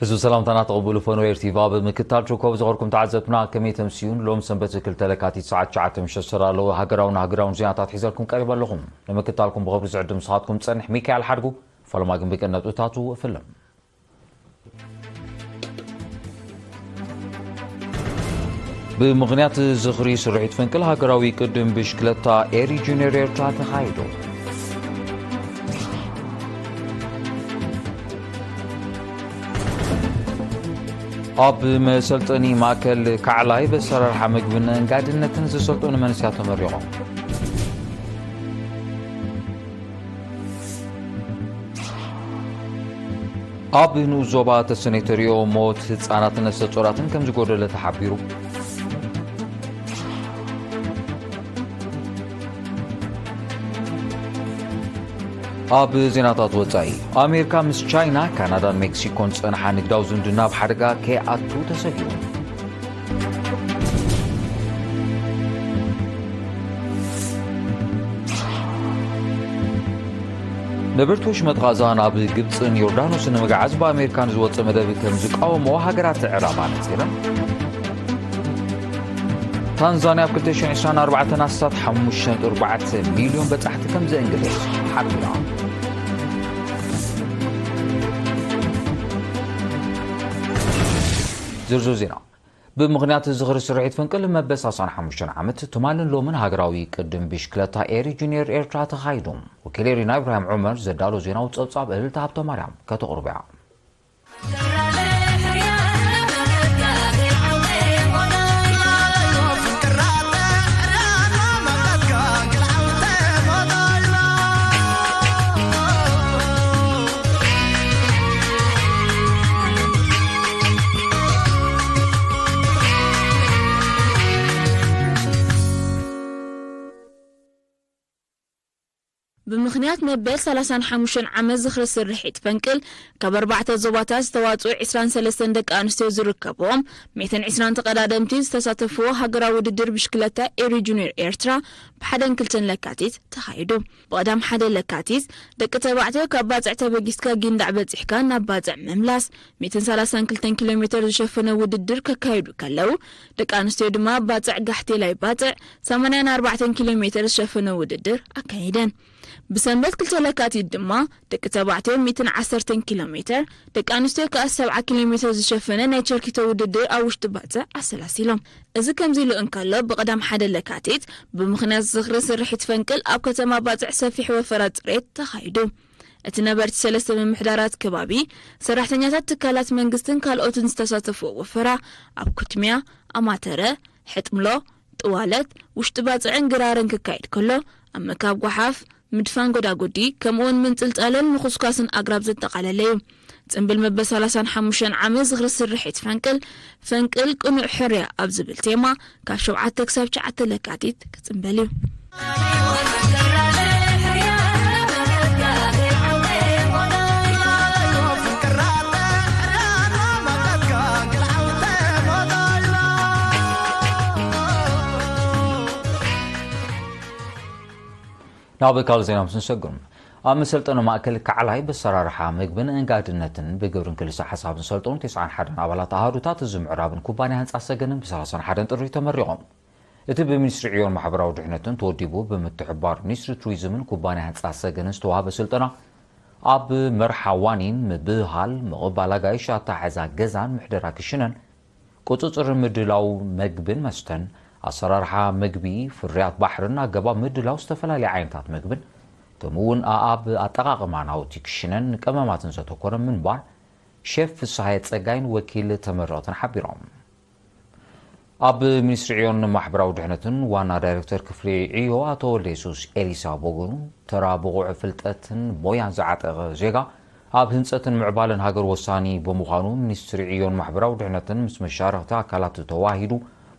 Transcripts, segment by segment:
እዚ ሰላምታና ተቐብሉ ፈነወ ኤርቲቪ ኣብ ምክታል ችኮብ ዝኸርኩም ተዓዘብትና ከመይ ተምስዩን ሎም ሰንበት ክልተ ለካቲት ሰዓት ትሽዓተ ምሸት ዝተዳለወ ሃገራውን ሃገራውን ዜናታት ሒዘልኩም ቀሪበ ኣለኹም። ንምክታልኩም ብኽብሪ ዝዕድም ንስኻትኩም ዝጸንሕ ሚካኤል ሓድጉ። ፈለማ ግን ብቀን ነጥብታቱ እፍልም። ብምኽንያት ዝኽሪ ስርሒት ፈንቅል ሃገራዊ ቅድም ብሽክለታ ኤሪ ጁኒየር ኤርትራ ተኻይዱ። ኣብ መሰልጠኒ ማእከል ካዕላይ በሰራርሓ ምግብን እንጋድነትን ዝሰልጠኑ መንስያ ተመሪቖም። ኣብ ንኡስ ዞባ ተሰነይ ተሪኦ ሞት ህጻናትን ነፍሰ ጾራትን ከም ዝጎደለ ተሓቢሩ። ኣብ ዜናታት ወጻኢ፣ ኣሜሪካ ምስ ቻይና፣ ካናዳን ሜክሲኮን ዝጸንሓ ንግዳዊ ዝምድና ኣብ ሓደጋ ከይኣቱ ተሰጊኡ። ነበርቲ ወሽመጥ ቓዛ ናብ ግብጽን ዮርዳኖስን ንምግዓዝ ብኣሜሪካ ንዝወጸ መደብ ከም ዝቃወሞ ሃገራት ዕራብ ኣነጺረን። ታንዛንያ ኣብ ክልተ ሽሕን ዕስራን ኣርባዕተን ኣስታት ሓሙሽተ ነጥቢ ኣርባዕተ ሚልዮን በጻሕቲ ከም ዘእንግደት ሓቢራ። ዝርዝር ዜና። ብምኽንያት ዝኽሪ ስርሒት ፈንቅል መበል ሰላሳን ሓሙሽተን ዓመት ትማልን ሎምን ሃገራዊ ቅድም ብሽክለታ ኤሪ ጁኒየር ኤርትራ ተኻይዱ። ወኪል ኤሪና ኢብራሂም ዑመር ዘዳሎ ዜናዊ ጸብጻብ እልልታ ሃብተማርያም ከተቕርቦ እያ። ብምኽንያት መበል ሰላሳን ሓሙሽተን ዓመት ዝኽሪ ስርሒት ፈንቅል፣ ካብ ኣርባዕተ ዞባታት ዝተዋጽኡ ዕስራን ሰለስተን ደቂ ኣንስትዮ ዝርከብዎም ሚእትን ዕስራን ተቐዳደምቲ ዝተሳተፍዎ ሃገራዊ ውድድር ብሽክለታ ኤሪ ጁኒየር ኤርትራ ብሓደን ክልተን ለካቲት ተኻይዱ። ብቐዳም ሓደ ለካቲት፣ ደቂ ተባዕትዮ ካብ ባጽዕ ተበጊስካ ጊንዳዕ በጺሕካ ናብ ባጽዕ ምምላስ፣ ሚእትን ሰላሳን ክልተን ኪሎ ሜተር ዝሸፈነ ውድድር ከካይዱ ከለዉ፣ ደቂ ኣንስትዮ ድማ ባጽዕ ጋሕቴላይ ባጽዕ ሰማንያን ኣርባዕተን ኪሎ ሜተር ዝሸፈነ ውድድር ኣካይደን። ብሰንበት ክልተ ለካቲት ድማ ደቂ ተባዕትዮ ሚእትን ዓሰርተን ኪሎ ሜተር፣ ደቂ ኣንስትዮ ከኣ ሰብዓ ኪሎ ሜተር ዝሸፈነ ናይ ቸርኪቶ ውድድር ኣብ ውሽጢ ባጽዕ ኣሰላሲሎም። እዚ ከምዚ ኢሉ እንከሎ፣ ብቐዳም ሓደ ለካቲት ብምኽንያት ዝኽሪ ስርሒት ፈንቅል ኣብ ከተማ ባጽዕ ሰፊሕ ወፈራ ጽሬት ተኻይዱ። እቲ ነበርቲ ሰለስተ ምምሕዳራት ከባቢ፣ ሰራሕተኛታት ትካላት መንግስትን ካልኦትን ዝተሳተፍዎ ወፈራ ኣብ ኩትሚያ፣ ኣማተረ፣ ሕጥምሎ፣ ጥዋለት፣ ውሽጢ ባጽዕን ግራርን ክካየድ ከሎ፣ ኣብ ምካብ ጓሓፍ፣ ምድፋን ጎዳጉዲ፣ ከምኡውን ምንጽልጻልን ምኹስኳስን ኣግራብ ዘጠቓለለ እዩ። ጽምብል መበል ሰላሳን ሓሙሽተን ዓመት ዝኽሪ ስርሒት ፈንቅል፣ ፈንቅል ቅኑዕ ሕርያ ኣብ ዝብል ቴማ፣ ካብ ሸውዓተ ክሳብ ትሽዓተ ለካቲት ክጽምበል እዩ። ናብ ካልእ ዜና ምስ ንሰግር፣ ኣብ መሰልጠኒ ማእከል ካዕላይ ብኣሰራርሓ ምግብን እንጋድነትን ብግብርን ክልሰ ሓሳብን ዝሰልጠኑ ተስዓን ሓደን ኣባላት ኣሃዱታት እዚ ምዕራብን ኩባንያ ህንጻ ሰገንን ብሰላሳን ሓደን ጥሪ ተመሪቖም። እቲ ብሚኒስትሪ ዕዮን ማሕበራዊ ድሕነትን ተወዲቡ ብምትሕብባር ሚኒስትሪ ቱሪዝምን ኩባንያ ህንጻ ሰገንን ዝተዋህበ ስልጠና፣ ኣብ መርሓ ዋኒን፣ ምብህሃል፣ ምቕባል ኣጋይሽ፣ ኣተሓሕዛ ገዛን ምሕደራ ክሽነን፣ ቁጽጽር ምድላው መግብን መስተን፣ ኣሰራርሓ መግቢ፣ ፍርያት ባሕርን ኣገባብ ምድላው ዝተፈላለዩ ዓይነታት መግብን፣ ከምኡ እውን ኣኣብ ኣጠቓቕማ ናውቲ ክሽነን ቀመማትን ዘተኮረ ምንባር ሼፍ ፍስሃየ ጸጋይን ወኪል ተመረቕትን ሓቢሮም። ኣብ ሚኒስትሪ ዕዮን ማሕበራዊ ድሕነትን ዋና ዳይሬክተር ክፍሊ ዕዮ ኣቶ ወልደየሱስ ኤሊሳ ብወገኑ፣ ተራ ብቑዕ ፍልጠትን ሞያን ዝዓጠቐ ዜጋ ኣብ ህንጸትን ምዕባለን ሃገር ወሳኒ ብምዃኑ፣ ሚኒስትሪ ዕዮን ማሕበራዊ ድሕነትን ምስ መሻርኽቲ ኣካላት ተዋሂዱ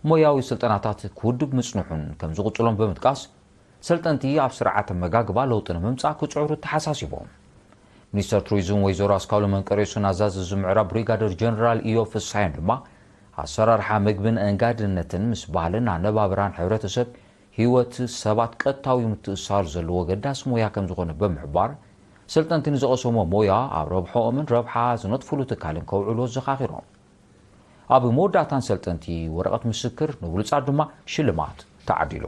ሞያዊ ስልጠናታት ክውድብ ምጽንሑን ከም ዝቕጽሎም ብምጥቃስ፣ ሰልጠንቲ ኣብ ስርዓት ኣመጋግባ ለውጢ ንምምጻእ ክጽዕሩ ተሓሳሲቦም። ሚኒስተር ቱሪዝም ወይዘሮ ኣስካሉ መንቀሬሱን ኣዛዚ እዚ ምዕራብ ብሪጋደር ጀነራል ኢዮብ ፍስሓየን ድማ፣ ኣሰራርሓ ምግብን እንጋድነትን ምስ ባህልን ኣነባብራን ሕብረተሰብ ህይወት ሰባት ቀጥታዊ ምትእስሳር ዘለዎ ኣገዳሲ ሞያ ከም ዝኾነ ብምሕባር፣ ሰልጠንቲ ንዝቐሰሞ ሞያ ኣብ ረብሖኦምን ረብሓ ዝነጥፍሉ ትካልን ከውዕሉ ኣዘኻኺሮም። ኣብ መወዳእታን ሰልጠንቲ ወረቐት ምስክር፣ ንብሉጻት ድማ ሽልማት ተዓዲሉ።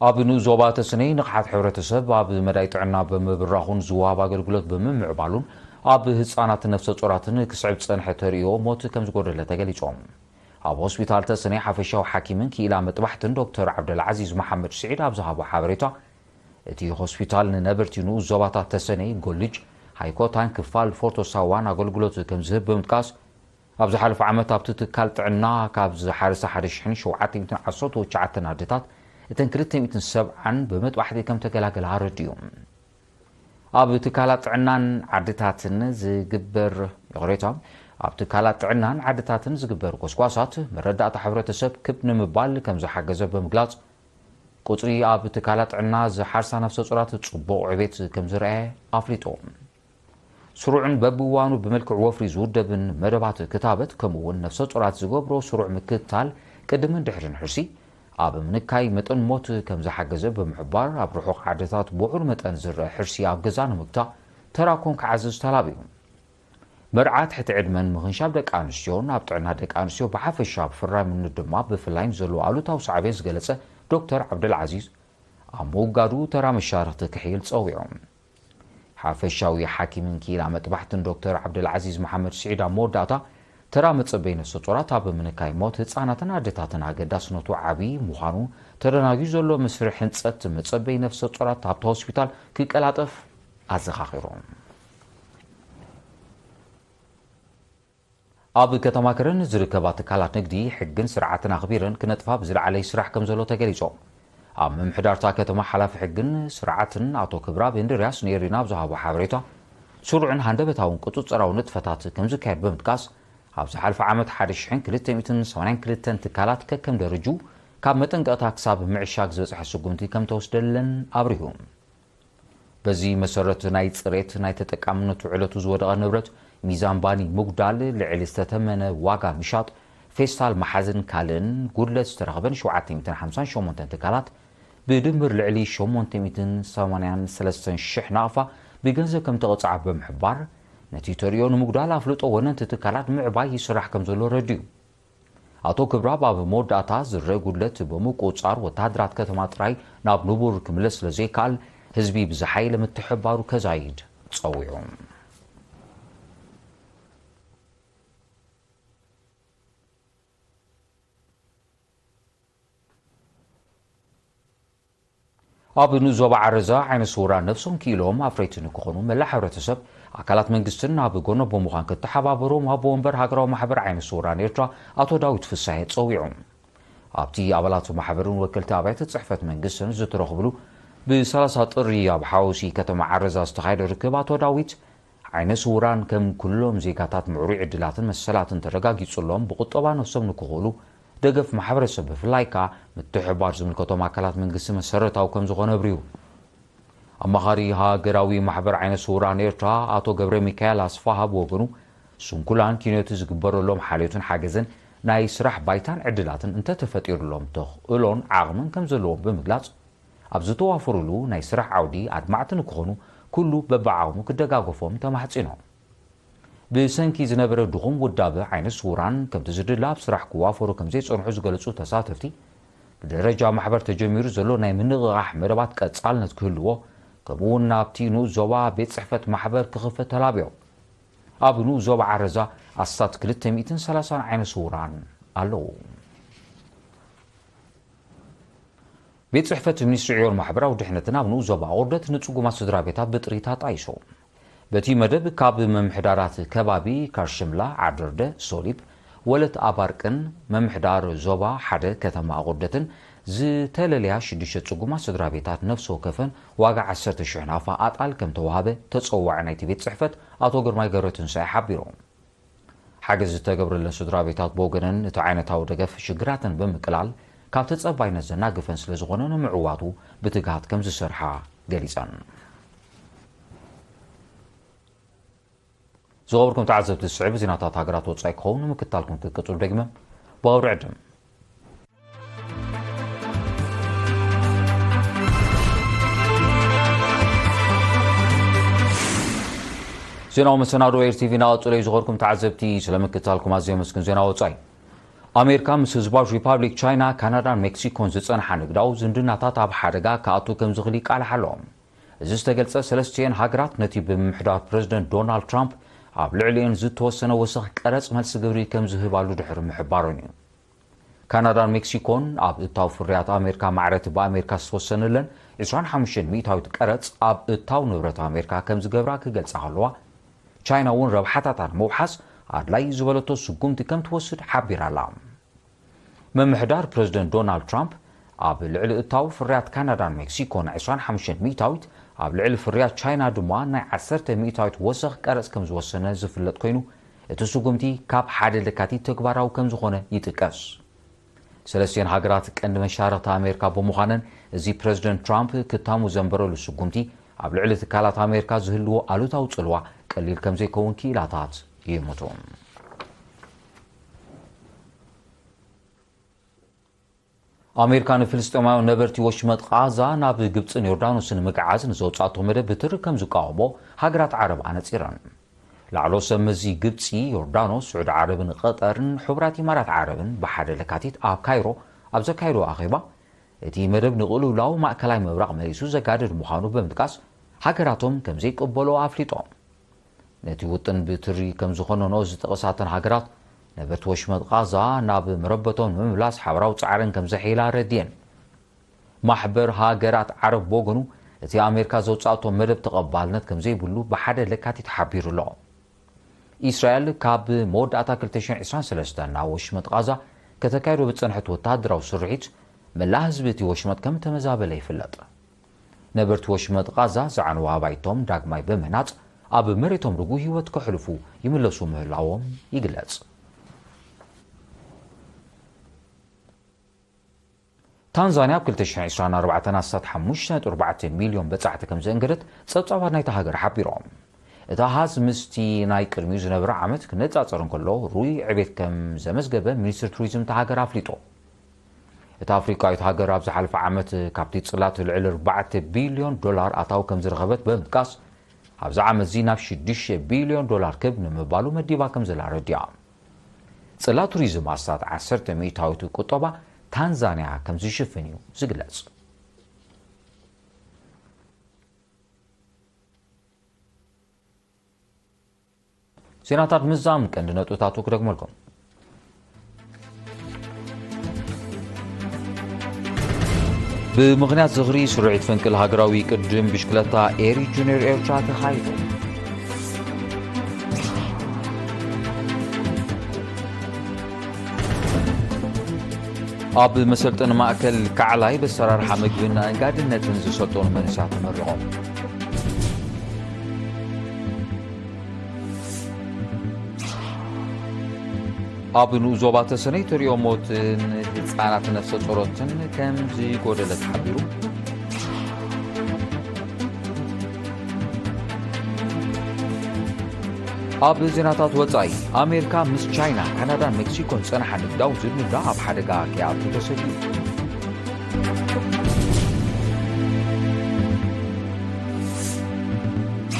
ኣብ ንኡስ ዞባ ተሰነይ ንቕሓት ሕብረተሰብ ኣብ መዳይ ጥዕና ብምብራኹን ዝወሃብ ኣገልግሎት ብምምዕባሉን ኣብ ህጻናትን ነፍሰ ጾራትን ክስዕብ ዝጸንሐ ተርእዮ ሞት ከም ዝጎደለ ተገሊጾም። ኣብ ሆስፒታል ተሰነይ ሓፈሻዊ ሓኪምን ክኢላ መጥባሕትን ዶክተር ዓብደልዓዚዝ መሓመድ ስዒድ ኣብ ዝሃቦ ሓበሬታ፣ እቲ ሆስፒታል ንነበርቲ ንኡስ ዞባታት ተሰነይ፣ ጎልጅ፣ ሃይኮታን ክፋል ፎርቶ ሳዋን ኣገልግሎት ከም ዝህብ ብምጥቃስ፣ ኣብ ዝሓለፈ ዓመት ኣብቲ ትካል ጥዕና ካብ ዝሓረሳ ሓደ ሽሕን ሸውዓተ ሚእትን ዓሰርተ ትሽዓተን ኣዴታት፣ እተን ክልተ ሚእትን ሰብዓን ብመጥባሕቲ ከም ተገላገላ ኣረዲኡ። ኣብ ትካላት ጥዕናን ዓድታትን ዝግበር፣ ይቕሬታ፣ ኣብ ትካላት ጥዕናን ዓድታትን ዝግበር ጎስጓሳት መረዳእታ ሕብረተሰብ ክብ ንምባል ከም ዝሓገዘ ብምግላጽ፣ ቁጽሪ ኣብ ትካላት ጥዕና ዝሓርሳ ነፍሰ ጾራት ጽቡቕ ዕቤት ከም ዝረኣየ ኣፍሊጡ። ስሩዕን በብእዋኑ ብመልክዕ ወፍሪ ዝውደብን መደባት ክታበት፣ ከምኡ እውን ነፍሰ ጾራት ዝገብሮ ስሩዕ ምክትታል ቅድምን ድሕርን ሕርሲ ኣብ ምንካይ መጠን ሞት ከም ዝሓገዘ ብምሕባር፣ ኣብ ርሑቕ ዓድታት ብውሑድ መጠን ዝረአ ሕርሲ ኣብ ገዛ ንምግታእ ተራኩም ክዓዝዝ ተላብዩ። መርዓ ትሕቲ ዕድመን ምኽንሻብ ደቂ ኣንስትዮን ኣብ ጥዕና ደቂ ኣንስትዮ ብሓፈሻ፣ ኣብ ፍራምነት ድማ ብፍላይ ንዘለዎ ኣሉታዊ ሳዕቤን ዝገለጸ ዶክተር ዓብደልዓዚዝ፣ ኣብ ምውጋዱ ተራ መሻርኽቲ ክሕይል ጸዊዑ። ሓፈሻዊ ሓኪምን ክኢላ መጥባሕትን ዶክተር ዓብደልዓዚዝ መሓመድ ስዒድ ኣብ መወዳእታ፣ ተራ መጸበይ ነፍሰ ጾራት ኣብ ምንካይ ሞት ህጻናትን ኣዴታትን ኣገዳስነቱ ዓቢ ምዃኑ፣ ተደናጊዩ ዘሎ መስርሕ ህንጸት መጸበይ ነፍሰ ጾራት ኣብቲ ሆስፒታል ክቀላጠፍ ኣዘኻኺሩ። ኣብ ከተማ ከረን ዝርከባ ትካላት ንግዲ ሕግን ስርዓትን ኣኽቢረን ክነጥፋ ብዝለዓለ ይስራሕ ከም ዘሎ ተገሊጹ። ኣብ ምምሕዳርታ ከተማ ሓላፊ ሕግን ስርዓትን ኣቶ ክብራብ እንድርያስ ንኤሪና ኣብ ዝሃቦ ሓበሬታ፣ ስሩዕን ሃንደበታውን ቁጽጽራዊ ንጥፈታት ከም ዝካየድ ብምጥቃስ፣ ኣብ ዝሓለፈ ዓመት ሓደ ሽሕን ክልተ ሚእትን ሰማንያን ክልተን ትካላት ከከም ደረጅኡ ካብ መጠንቀቕታ ክሳብ ምዕሻግ ዝበጽሐ ስጉምቲ ከም ተወስደለን ኣብሪሁ። በዚ መሰረት፣ ናይ ጽሬት፣ ናይ ተጠቃምነቱ ዕለቱ ዝወደቐ ንብረት፣ ሚዛን ባኒ ምጉዳል፣ ልዕሊ ዝተተመነ ዋጋ ምሻጥ፣ ፌስታል ምሓዝን ካልእን ጉድለት ዝተረኽበን ሸውዓተ ሚእትን ሓምሳን ሸሞንተን ትካላት ብድምር ልዕሊ ሸሞንተ ሚእትን ሰማንያን ሰለስተን ሽሕ ናቕፋ ብገንዘብ ከም ተቐጽዓ ብምሕባር፣ ነቲ ተርእዮ ንምጉዳል ኣፍልጦ ወነንቲ ትካላት ምዕባይ ይስራሕ ከም ዘሎ ረድዩ። ኣቶ ክብራብ ኣብ መወዳእታ፣ ዝረአ ጉድለት ብምቁጻር፣ ወተሃደራት ከተማ ጥራይ ናብ ንቡር ክምለስ ስለ ዘይከኣል፣ ህዝቢ ብዝሓየለ ምትሕብባሩ ከዛይድ ጸዊዑ። ኣብ ንኡስ ዞባ ዓረዛ ዓይነ ስውራን ነብሶም ክኢሎም ኣፍረይቲ ንክኾኑ መላእ ሕብረተሰብ፣ ኣካላት መንግስትን ኣብ ጎኖም ብምዃን ክተሓባበሮም ኣቦ ወንበር ሃገራዊ ማሕበር ዓይነ ስውራን ኤርትራ ኣቶ ዳዊት ፍሳሐ ጸዊዑ። ኣብቲ ኣባላት ማሕበርን ወከልቲ ኣብያተ ጽሕፈት መንግስትን ዝተረኽብሉ፣ ብ30 ጥሪ ኣብ ሓወሲ ከተማ ዓረዛ ዝተኻየደ ርክብ ኣቶ ዳዊት፣ ዓይነ ስውራን ከም ኩሎም ዜጋታት ምዕሩይ ዕድላትን መሰላትን ተረጋጊጹሎም ብቁጠባ ነብሶም ንክኽእሉ ደገፍ ማሕበረሰብ ብፍላይ ከኣ ምትሕብባር ዝምልከቶም ኣካላት መንግስቲ መሰረታዊ ከም ዝኾነ ኣብሪሁ። ኣማኻሪ ሃገራዊ ማሕበር ዓይነ ስውራን ኤርትራ ኣቶ ገብረ ሚካኤል ኣስፋሃ ብወገኑ፣ ስንኩላን ኪኖቲ ዝግበረሎም ሓልዮትን ሓገዝን ናይ ስራሕ ባይታን ዕድላትን እንተተፈጢሩሎም ተኽእሎን ዓቕምን ከም ዘለዎም ብምግላጽ፣ ኣብ ዝተዋፈሩሉ ናይ ስራሕ ዓውዲ ኣድማዕቲ ንክኾኑ ኩሉ በብዓቕሙ ክደጋገፎም ተማሕጺኖም። ብሰንኪ ዝነበረ ድኹም ውዳበ ዓይነ ስውራን ከምቲ ዝድለ ኣብ ስራሕ ክዋፈሩ ከም ዘይጸንሑ ዝገለጹ ተሳተፍቲ፣ ብደረጃ ማሕበር ተጀሚሩ ዘሎ ናይ ምንቕቓሕ መደባት ቀጻልነት ክህልዎ፣ ከምኡ እውን ናብቲ ንኡስ ዞባ ቤት ጽሕፈት ማሕበር ክኽፈት ተላብዮም። ኣብ ንኡስ ዞባ ዓረዛ ኣስታት ክልተ ሚእትን ሰላሳን ዓይነ ስውራን ኣለዉ። ቤት ጽሕፈት ሚኒስትሪ ዕዮን ማሕበራዊ ድሕነትን ኣብ ንኡስ ዞባ ኣቑርደት ንጽጉማት ስድራ ቤታት ብጥሪት ኣጣይሱ። በቲ መደብ ካብ ምምሕዳራት ከባቢ ካርሽምላ፣ ዓደርደ፣ ሶሊብ፣ ወለት ኣባርቅን ምምሕዳር ዞባ ሓደ ከተማ ኣቑርደትን ዝተለለያ ሽዱሽተ ጽጉማት ስድራ ቤታት ነፍሲ ወከፈን ዋጋ ዓሰርተ ሽሕ ናፋ ኣጣል ከም ተዋህበ ተጸዋዒ ናይቲ ቤት ጽሕፈት ኣቶ ግርማይ ገብረትንሳኤ ሓቢሮም። ሓገዝ ዝተገብረለን ስድራ ቤታት ብወገነን እቲ ዓይነታዊ ደገፍ ሽግራተን ብምቅላል ካብ ተጸባይነት ዘናግፈን ስለ ዝኾነ ንምዕዋቱ ብትግሃት ከም ዝሰርሓ ገሊጸን። ዝኸበርኩም ተዓዘብቲ፣ ዝስዕብ ዜናታት ሃገራት ወጻኢ ክኸውን ንምክትታልኩም ክቅጽሉ ደግመ ብኽብሪ ዕድም። ዜናዊ መሰናዶ ኤር ቲቪ እናቐጸለ እዩ። ዝኸርኩም ተዓዘብቲ፣ ስለ ምክትታልኩም ኣዝየ ኣመስግን። ዜና ወጻኢ። ኣሜሪካ ምስ ህዝባዊ ሪፓብሊክ ቻይና፣ ካናዳን ሜክሲኮን ዝጸንሓ ንግዳዊ ዝምድናታት ኣብ ሓደጋ ክኣቱ ከም ዝኽእል ይቃልሕ ኣሎ። እዚ ዝተገልጸ፣ ሰለስቲኤን ሃገራት ነቲ ብምምሕዳር ፕረዚደንት ዶናልድ ትራምፕ ኣብ ልዕሊኤን ዝተወሰነ ወሰኽ ቀረጽ መልሲ ግብሪ ከም ዝህባሉ ድሕሪ ምሕባሮን እዩ። ካናዳን ሜክሲኮን ኣብ እታው ፍርያት ኣሜሪካ ማዕረ እቲ ብኣሜሪካ ዝተወሰነለን ዕስራን ሓሙሽተን ሚእታዊት ቀረጽ ኣብ እታው ንብረት ኣሜሪካ ከም ዝገብራ ክገልጻ ከለዋ፣ ቻይና እውን ረብሓታታ ንምውሓስ ኣድላይ ዝበለቶ ስጉምቲ ከም ትወስድ ሓቢራ ኣላ። ምምሕዳር ፕረዚደንት ዶናልድ ትራምፕ ኣብ ልዕሊ እታው ፍርያት ካናዳን ሜክሲኮን ዕስራን ሓሙሽተን ሚእታዊት፣ ኣብ ልዕሊ ፍርያት ቻይና ድማ ናይ ዓሰርተ ሚእታዊት ወሰኽ ቀረጽ ከም ዝወሰነ ዝፍለጥ ኮይኑ፣ እቲ ስጉምቲ ካብ ሓደ ለካቲት ተግባራዊ ከም ዝኾነ ይጥቀስ። ሰለስቲኤን ሃገራት ቀንዲ መሻርኽቲ ኣሜሪካ ብምዃነን፣ እዚ ፕረዚደንት ትራምፕ ክታሙ ዘንበረሉ ስጉምቲ ኣብ ልዕሊ ትካላት ኣሜሪካ ዝህልዎ ኣሉታዊ ጽልዋ ቀሊል ከም ዘይከውን ክኢላታት ይእምቱ። ኣሜሪካ ንፍልስጤማውያን ነበርቲ ወሽመጥ ቓዛ ናብ ግብጽን ዮርዳኖስን ንምግዓዝ ንዘውጻእቶ መደብ ብትሪ ከም ዝቃወሞ ሃገራት ዓረብ ኣነጺረን። ላዕሎ ሰብ መዚ ግብጺ፣ ዮርዳኖስ፣ ስዑዲ ዓረብን ቀጠርን ሕቡራት ኢማራት ዓረብን ብሓደ ለካቲት ኣብ ካይሮ ኣብ ዘካየዶ ኣኼባ፣ እቲ መደብ ንቕልውላው ማእከላይ ምብራቕ መሊሱ ዘጋድድ ምዃኑ ብምጥቃስ፣ ሃገራቶም ከም ዘይቅበሎ ኣፍሊጦም። ነቲ ውጥን ብትሪ ከም ዝኾነኖ ዝጠቐሳተን ሃገራት፣ ነበርቲ ወሽመጥ ቓዛ ናብ መረበቶም ንምምላስ ሓበራዊ ጻዕረን ከም ዘሕይላ ኣረድየን። ማሕበር ሃገራት ዓረብ ብወገኑ፣ እቲ ኣሜሪካ ዘውጻእቶ መደብ ተቐባልነት ከም ዘይብሉ ብሓደ ለካቲት ሓቢሩ ኣሎ። ኢስራኤል ካብ መወዳእታ ክልተ ሽሕን ዕስራን ሰለስተን ናብ ወሽመጥ ቓዛ ከተካይዶ ብዝጸንሐት ወተሃደራዊ ስርሒት፣ መላእ ህዝቢ እቲ ወሽመጥ ከም ተመዛበለ ይፍለጥ። ነበርቲ ወሽመጥ ቓዛ ዝዓነዉ ኣባይቶም ዳግማይ ብምህናጽ፣ ኣብ መሬቶም ርጉእ ህይወት ከሕልፉ ይምለሱ ምህላዎም ይግለጽ። ታንዛንያ ኣብ ክልተ ሽሕን ዕስራን ኣርባዕተን ኣስታት ሓሙሽተ ነጥቢ ኣርባዕተ ሚልዮን በጻሕቲ ከም ዘእንገደት ጸብጻባት ናይታ ሃገር ሓቢሮም። እቲ ኣሃዝ ምስቲ ናይ ቅድሚኡ ዝነበረ ዓመት ክነጻጸር እንከሎ፣ ርኡይ ዕቤት ከም ዘመዝገበ ሚኒስትሪ ቱሪዝም እታ ሃገር ኣፍሊጡ። እታ ኣፍሪቃዊት ሃገር ኣብ ዝሓለፈ ዓመት ካብቲ ጽላት ልዕሊ ኣርባዕተ ቢልዮን ዶላር ኣታዊ ከም ዝረኸበት ብምጥቃስ፣ ኣብዚ ዓመት እዚ ናብ ሽዱሽተ ቢልዮን ዶላር ክብ ንምባሉ መዲባ ከም ዘላ ኣረዲኣ። ጽላት ቱሪዝም ኣስታት ዓሰርተ ሚእታዊት ቁጠባ ታንዛንያ ከም ዝሽፍን እዩ ዝግለጽ። ዜናታት ምዛም ቀንዲ ነጥብታቱ ክደግመልኩም። ብምኽንያት ዝኽሪ ስርዒት ፈንቅል ሃገራዊ ቅድድም ብሽክለታ ኤሪ ጁኒየር ኤርትራ ተኻይዱ። ኣብ መሰልጠኒ ማእከል ካዕላይ ብኣሰራርሓ ምግብን ኣእንጋድነትን ዝሰልጠኑ መንእሰያት ተመሪቖም። ኣብ ንኡስ ዞባ ተሰነይ ተሪኦ ሞትን ህጻናት ነፍሰ ጾሮትን ከም ዝጎደለ ተሓቢሩ። ኣብ ዜናታት ወጻኢ፣ ኣሜሪካ ምስ ቻይና፣ ካናዳን ሜክሲኮን ዝጸንሓ ንግዳዊ ዝምድና ኣብ ሓደጋ ከይኣቱ ተሰጊኡ።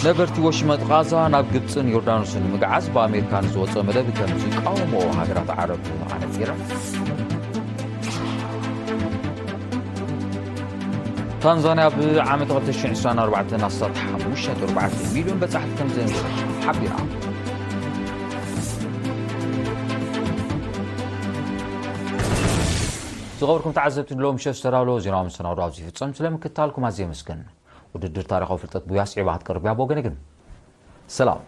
ነበርቲ ወሽመጥ ቓዛ ናብ ግብጽን ዮርዳኖስን ንምግዓዝ ብኣሜሪካ ንዝወጸ መደብ ከም ዝቃወምኦ ሃገራት ዓረብ ኣነጺረን። ታንዛንያ ኣብ ዓመት ክልተ ሽሕን ዕስራን ኣርባዕተን ኣስታት ሓሙሽተ ነጥቢ ኣርባዕተ ሚልዮን በጻሕቲ ከም ዘንገደት ሓቢራ። ዝኸበርኩም ተዓዘብቲ፣ ንሎሚ ምሸት ዝተዳለወ ዜናዊ መሰናዶ ኣብዚ ይፍጸም። ስለ ምክትታልኩም ኣዝየ የመስግን። ውድድር ታሪኻዊ ፍልጠት ብውያ ስዒባ ክትቀርብ እያ። ብወገነይ ግን ሰላም።